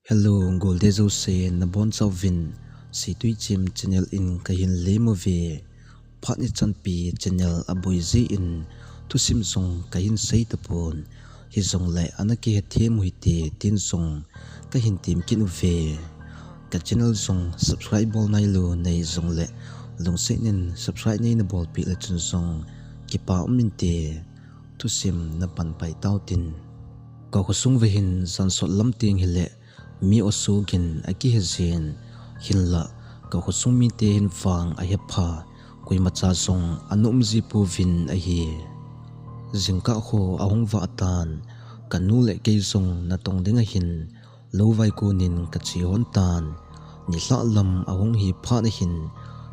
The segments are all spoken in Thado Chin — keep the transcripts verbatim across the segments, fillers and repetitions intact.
Hello, golde jouse nabonchauvin, Situichim channel in kahin lem uve. Phat nichanpi channel aboi jeh in thusim jong kahin sei tapon, hijongle ana kihethem u hite tin jong kahin temkit uve. Ka channel jong subscribe bol nailou nahi jongle, lungset in subscribe neina bolpeh le chun jong kipa um inte. Thusim napan pai tautin. Ka khosung uva hin jansot lam teng hile mi osogin akihe jin, hinla ka khosung mite hin vang ahepha, koimacha jong ana um ji pouvin ahi. Jingkah kho ahung vah tan, kanu le kei jong natong dinga hin lou vai konin kache hon tan. Nilhah lam ahung hi phat ahin,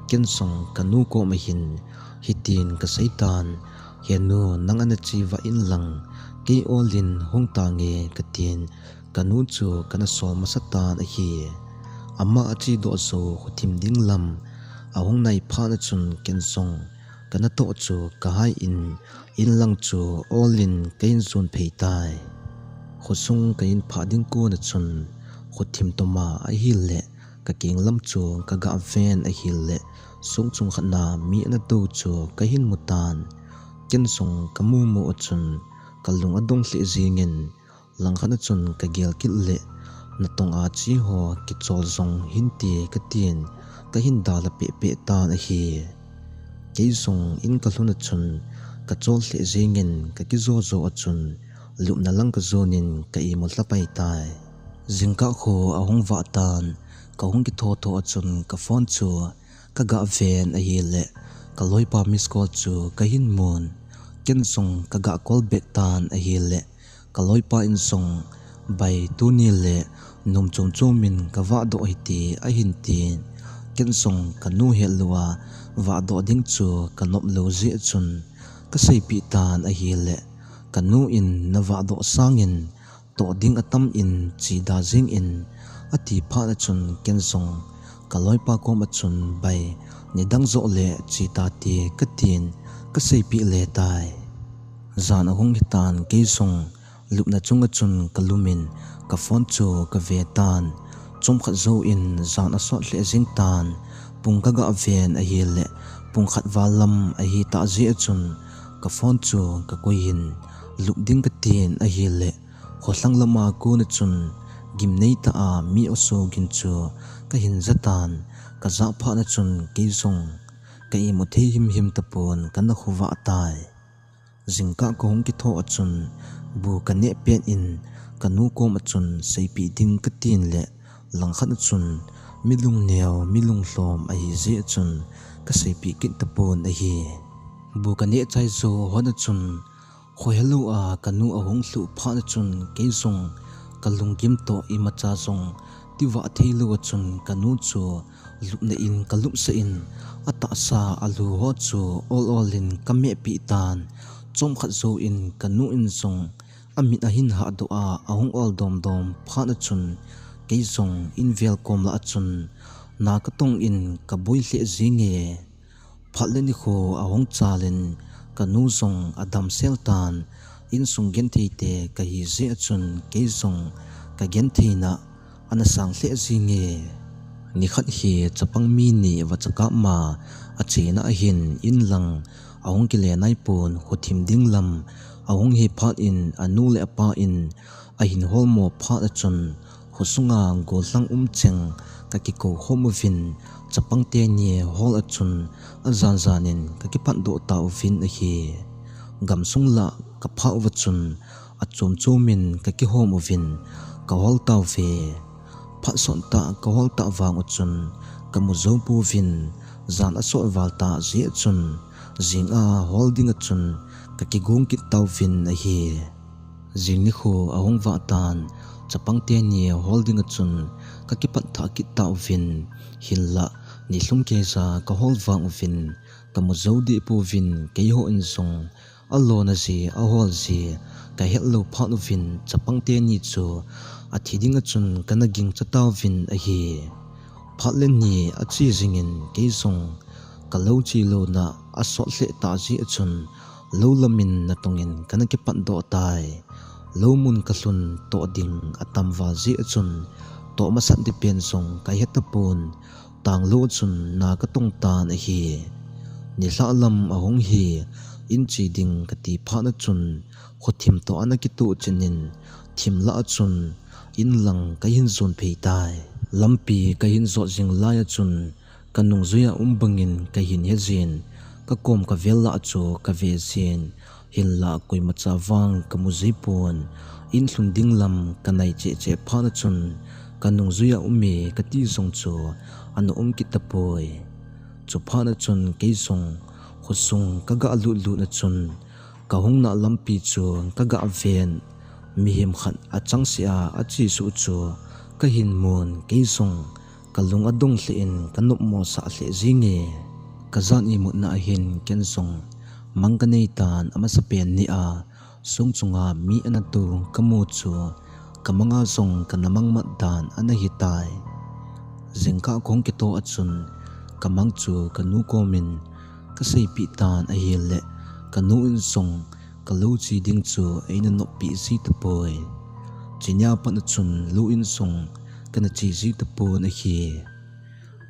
ken jong kanu koma hin hitin kasei tan, "He nu, nang ana che vah inlang, kei olin hung tange," katin, kanu chu kana sol masa tan ahi. Ama achedoh jou khothim ding lam ahung nai phat a chun ken jong kanatoh chu kahai in, inlang chu olin kahin jon phei tai. Khosung kahin phah ding kona chun khothim toma ahile, kakeng lam chu kagah ven ahile, song chung khatna mi ana tou chu kahin mu tan. Ken jong kamu mu a chun kalung adong lheh jengin, langkhat a chun kagel kit le, "Natong a che ho kichol jong hinte," katin, kahin dalha pehpeh tan ahi. Kei jong in kalhun a chun kachol lheh jengin, kakijou jou a chun lupna lang kajonin ka imu lha pai tai. Jingkah kho ahung vah tan, kahung kithotho a chun ka phone chu kagah ven ahile, kaloipa miss call chu kahin mun. Ken jong kagah call back tan ahile, kaloipa in jong, "Bai, tuni le nom chom chom in kavahdoh hite," ahin tin. Ken jong kanu hetlou a vahdoh ding chu kanop lou jeh a chun kaseipeh tan ahile, kanu in, "Navahdoh sangin toh ding atam in, che da jengin," ati phat a chun ken jong kaloipa koma chun, "Bai, nidang joh le che tate," katin kaseipeh le tai. Jan ahung hitan, kei jong lupna chunga chun kalumin ka phone chu kave tan. Chomkhat jouvin jan asot lheh jeng tan. Pung kagah ven ahile, pung khat val lam ahitah jeh a chun ka phone chu kakoiyin, lup ding katin ahile, kholhang lama kona chun gimnei tah a mi osogin chu kahin ja tan. Kajah phat a chun kei jong ka imu thei himhim tapon kana khovah tai. Jingkah kahung kitho a chun bu kaneh pet in kanu koma chun seipeh ding katin le, langkhat a chun mi lungneo, mi lunglhom ahi jeh a chun kaseipeh kit tapon ahi. Bu kaneh chai jou hon a chun khohelou a kanu ahung lhuh phat a chun kei jong kalunggim toh imacha jong tivah theilou a chun kanu chu lupna in kalupsah in, atahsa alu ho chu ol ol in kamehpeh tan. Chomkhat jouvin kanu in jong amit ahin hahdoh a, ahung ol domdom phat a chun kei jong invel kom lah a chun na katong in kaboi lheh jenge. Phat le nikho ahung chal in kanu jong adamsel tan, insung genthei te kahi jeh a chun kei jong kagentheina ana sang lheh jenge. Nikhat hi chapang mi ni vachakap ma achena ahin, inlang ahung kile naipon, khothim ding lam ahung hi phat in anu le apa in ahin holmo phat a chun khosunga gollhang umcheng kakikou khom uvin, chapang teni hol a chun ajan jan in kakipatdoh tauvin ahi. Gamsung lah kaphah uva chun achom chom in kakihom uvin kahol tauve. Phat sot tah kahol tah vang u chun kamu jou pouvin, jan asot val tah jeh a chun jing a hol ding a chun kakigong kit tauvin ahi. Jing nikho ahung vah tan, chapang teni hol ding a chun kakipat thah kit tauvin, hinlah nilhum keija kahol vang uvin kamu jou deh pouvin, keiho in jong alona ji, ahol ji kahet lou phat uvin chapang teni chu athi ding a chun kana gingcha tauvin ahi. Phat le ni ache jingin kei jong kalou chelouna asot lheh tah jeh a chun lou lam in natong in kana kipatdoh tai. Lou mun kalhun toh ding atam val jeh a chun Toh masat ding pen jong kahe tapon, tanglo chun na katong tan ahi. Nilhah lam ahung hi, in che ding kati phat a chun, khothim toh ana kitoh chen in, thim lah a chun, in lang kahin jon phei tai. Lampi kahin jot jing lai a chun, kanungjui a um bangin kahin he jin, kakom kavel lah chu kave jin, hinlah koimacha vang kamu jipon, in lhun ding lam kanai cheh cheh phat a chun, kanungjui a um e kati jong chu ana um kit tapoi. Chuphat a chun kei jong khosung kaga lut lut a chun, kahung na lampi chu kaga ven, mihem khat achangseh a achesuh chu kahin mun, kei jong kalung adong lheh in kanopmo sah lheh jing e. Kajan imutna ahin ken jong mang kanei tan, amasapen ni a song chunga mi ana tou kamu chu kamang a jong kana mangmat dan ana hitai. Jingkah kahung kitoh a chun kamang chu kanu komin kaseipeh tan ahile, kanu in jong kalou che ding chu eina noppeh ji tapoi. Chunia pat a chun lou in jong kana che ji tapon ahi.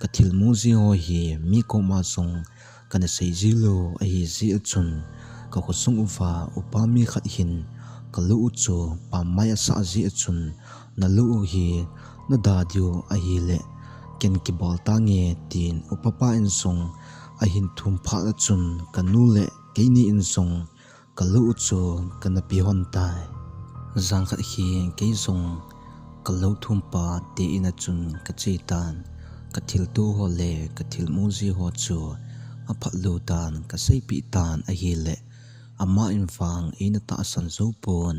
Kathilmu ji ho hi mi koma jong kana sei ji lou ahi jeh a chun, kakhosung uva upa mi khat hin kalou u chu pammai asah jeh a chun, nalou u hi nada diu ahile ken kibol tange, tin upapa in jong ahin thum phat a chun kanu le keini in jong kalou u chu kana pe hon tai. Jan khat hi kei jong kalou thumpa te in a chun kache tan, kathilto ho le kathilmu ji ho chu aphat lou tan kaseipeh tan ahile, ama in vang eina tahsan jou pon,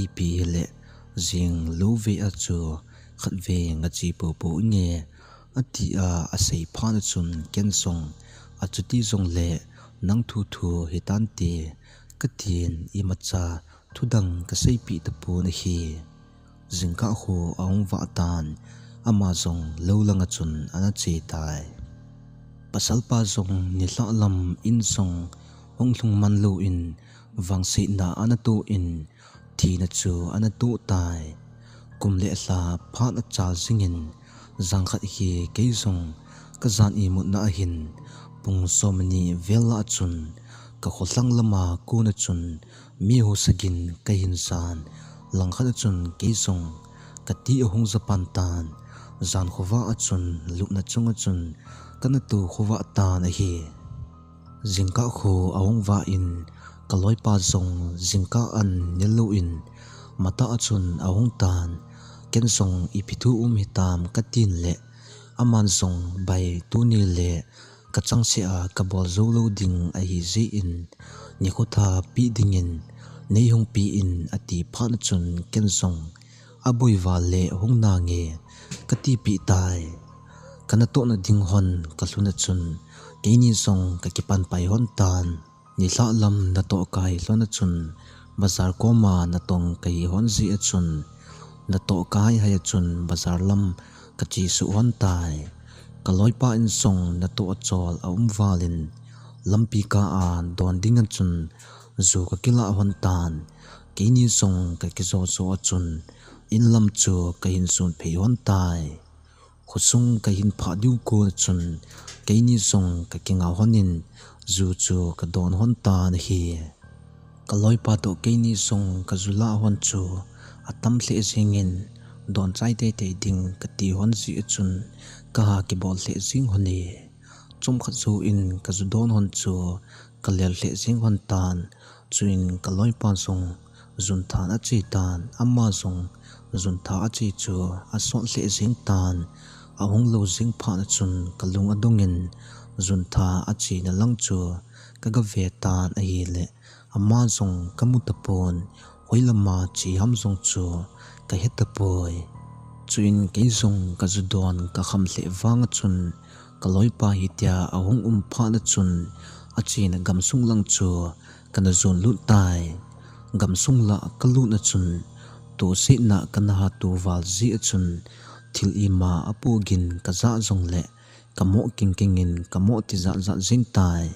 ipi hile jing lou ve a chu khatvei nga che popo inge, ati a asei phat a chun ken jong, achuti jongle nang thu thu hitante, katin imacha thudang kaseipeh tapon ahi. Jingkah khu ahung vah tan, ama jong lou lang a chun ana che tai. Pasalpa jong nilhah lam in jong hung lhung man louvin, vangsetna ana toh in, thina chu ana toh tai. Kum le lha phat achal jingin, jan khat hi kei jong kajan imutna ahin, pung somni vel lah a chun, kakholhang lama kon a chun, mi ho sagin kahin jan, langkhat a chun kei jong kati ahung japan tan, jan khovah a chun, lupna chung a chun kana tou khovah tan ahi. Jingkah khu ahung vah in, kaloipa jong jingkah an nel louvin, matah a chun ahung tan, ken jong ipi thu um hitam katin le, aman jong bai tuni le kachangseh a kabol jou lou ding ahi jeh in, nikho tha peh dingin neihung pen ati phat a chun ken jong, aboi val le hung nange katipeh tai. Kanatohna ding hon kalhun a chun, keini jong kakipan pai hon tan. Nilhah lam natoh kai lhon a chun, bazar koma natong kahi hon jeh a chun, natoh kai hai a chun bazar lam kachesuh hon tai. Kaloipa in jong natoh achol aum valin, lampi kah a don ding a chun ju kakilah hon tan. Keini jong kakijo jo a chun, in lam chu kahin jon phei hon tai. Khosung kahin phah diu kon a chun, keini jong kakinga hon in, ju chu kadon hon tan ahi. Kaloipa toh keini jong kaju lah hon chu atam lheh jingin, don chai teitei ding kati hon jeh a chun, kaha kibol lheh jing hon e. Chomkhat jouvin kaju don hon chu kalel lheh jing hon tan, chuin kaloipa jong juntha ache tan, ama jong juntha ache chu asot lheh jing tan, ahung lou jing phat a chun kalung adongin, juntha achena lang chu kagave tan ahile, ama jong kamu tapon, hoilama che ham jong chu kahe tapoi. Chuin kei jong kaju don kakham lheh vang a chun, kaloipa hitia ahung um phat a chun, achena gamsung lang chu kana jon lut tai. Gamsung lah kalut a chun, tohsetna kana ha to val jeh a chun, thil ima apoh gin kajah jongle, kamoh kingkingin kamoh tijat jat jing tai.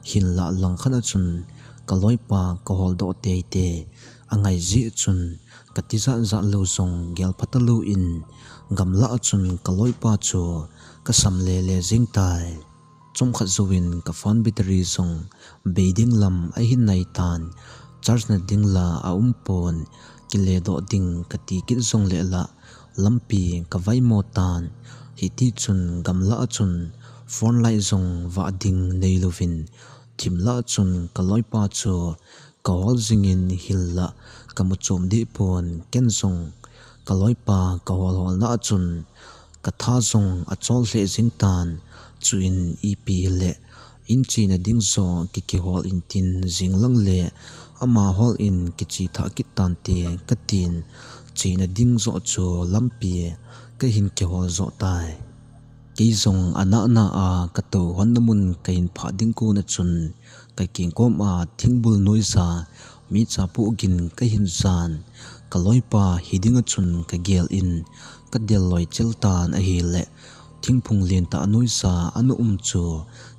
Hinlah langkhat a chun, kaloipa kahol doh teitei, Angai jeh chun, ka tijat jat lou jong gel pha talou in, gamlah a chun ka loipa chu ka sam lele jing tai. Chomkhat jouvin ka phone battery jong bei ding lam ahin nai tan, charge na ding la aum pon, kile doh ding kati kit jongle la, lampi ka vaimo tan. Hiti chun gamlah a chun phone light jong vah ding neilouvin, thim lah a chun ka loipa chu ka hol jingin hil la ka mu chom deh pon, ken jong ka loipa ka hol hol na a chun ka tha jong achol lheh jing tan. Chuin ipi hile in chena ding joh ki kihol in tin, jing lang le ama hol in kiche thah kit tante ka tin, chena ding joh chu lampi ka hin kihol joh tai. Kei jong ana na a ka tou hon na mun ka hin phah ding kon a chun, ka keng kom a thingbul noisa mi cha poh gin ka hin jan. Ka loipa hi ding a chun ka gel in, ka del loi chel tan ahile, thingphung lentah noisa ana um chu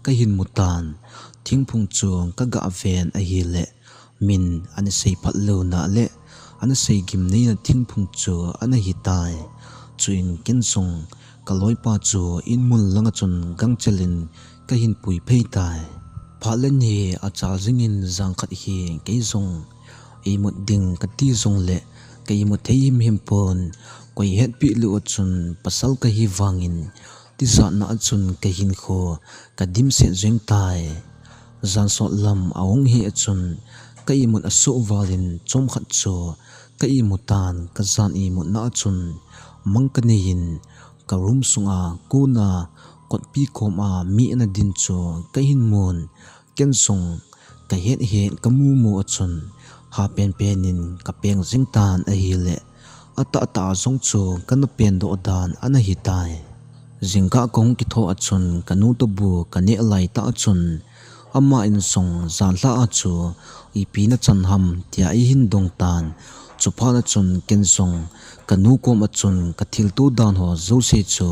ka hin mu tan. Thingphung chu ka ga ven ahile, min ana sei phat lou na le ana sei gim neina thingphung chu ana hi tai. Chuin ken jong ka loipa chu in mun lang a chun gangchel in ka hin pui phei tai. Phat le ni achal jingin jang khat hi kei jong imut ding ka ti jongle ka imut thei himhim pon, koi hetpi lou a chun pasal ka hi vangin tijat na a chun ka hinkho ka dimset jeng tai. Jan sot lam ahung hi a chun ka imut asoh val in chomkhat chu ka imut tan, ka jan imut na a chun mang ka nei in ka room sunga kona kotpi kom a mi ana din chu ka hin mun, ken jong ka het het ka mu mu a chun ha pen pen in ka peng jing tan ahile, atah tah jong chu ka na pen doh dan ana hi tai. Jingkah ka hung kitho a chun ka nu toh bu ka neh lai tah a chun ama in jong jan lha a chu ipi na chan ham tia ei hin dong tan. Chuphat a chun ken jong ka nu kom a chun ka thilto dan ho jouse chu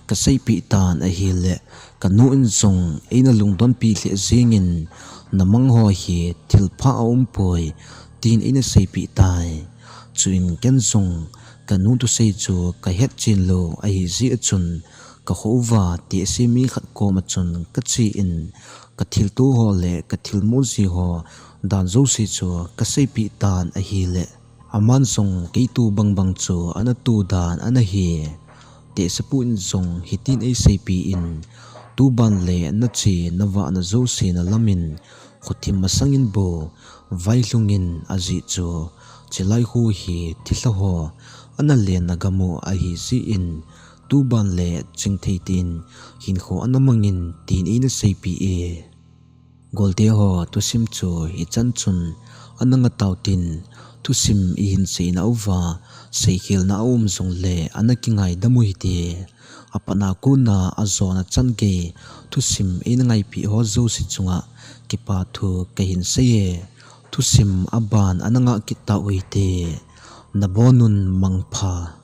ka seipeh tan ahile, ka nu in jong eina lungdonpi lheh jingin, na mang ho hi thil pha aum poi, tin eina seipeh tai. Chuin ken jong ka nu thusei chu ka het chen lou ahi jeh a chun, ka khouva tehse mi khat kom a chun ka che in, ka thilto ho le ka thilmu ji ho dan jouse chu ka seipeh tan ahile, aman jong kei to bang bang chu ana to dan ana hi. Tehsepu in jong hitin ei seipeh in, tuban le na che na vah na jouse na lam in, khothim masang in bou vailhung in, ajeh chu chilai khu hi thilha ho ana len na gam u ahi jeh in, tuban le chingthei tin hinkho ana mang in, tin eina seipeh e. Golte ho, thusim chu hichan chun ana nga tau tin, thusim i hin seina uva, seikhelna aum jongle ana kingaidam u hite. Apatna kona ajona chan gei thusim eina ngaipeh ho jouse chunga kipa thu ka hin sei e. Thusim aban ana ngah kit tau hite. Na bon un mangpha.